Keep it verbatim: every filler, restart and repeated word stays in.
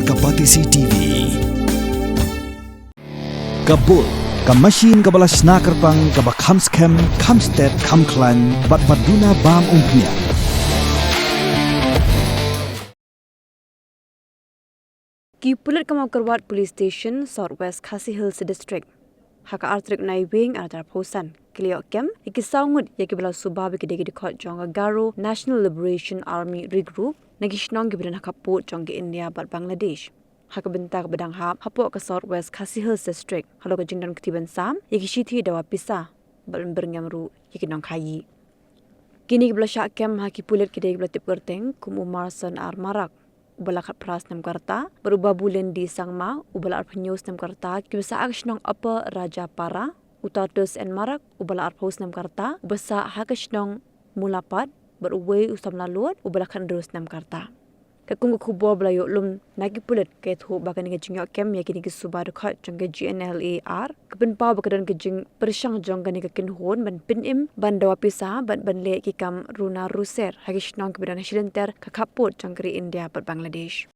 Ka Batesi T V. Ka Bull, ka machine kaba la shna kyrpang, kaba kham skhem, kham stet, kham khlaiñ, bad ba duna bam umphniang. Ki pulit ka Mawkyrwat Police Station, South West Khasi Hills District, ha ka ar tarik Naiwieng ar hajar arphew san, ki la ïoh kem ïa ki saw ngut ïa kiba la suba ba ki dei ki dkhot jong ka Garo National Liberation Army Regroup, na ki shnong kiba don ha khappud jong ka India bad Bangladesh. Ha ka bynta kaba dang hap, hapoh ka South West Khasi Hills District, halor ka jingdon kti ban sam ïa ki shithi dawa pisa bad ban byrngem ruh ïa ki nongkhaïi. Kine kiba la shah kem ha ki pulit ki dei kiba la tip kyrteng kum u Marson R Marak, uba la khatphra snem ka rta, bad u Babulen D Sangma, uba la arphew hynñiew snem ka rta, kiba sah ha ka shnong Upper Rajapara, u Tartus N Marak, uba la arphew snem ka rta, uba sah ha ka shnong Mulapat, bad uwei u samla lud, uba la khathynriew snem ka rta. Katkum ka khubor ba la ïoh lum na ki pulit, ka ïathuh ba kane ka jingïoh kem ïa kine ki suba dkhot jong ka G N L A R ka pynpaw ba ka don ka jingpyrshang jong kane ka kynhun ban pynim, ban dawa pisa, ban, ban leh ki kam runar ruser ha ki shnong kiba don ha shilynter ka khappud jong ka ri India bad Bangladesh.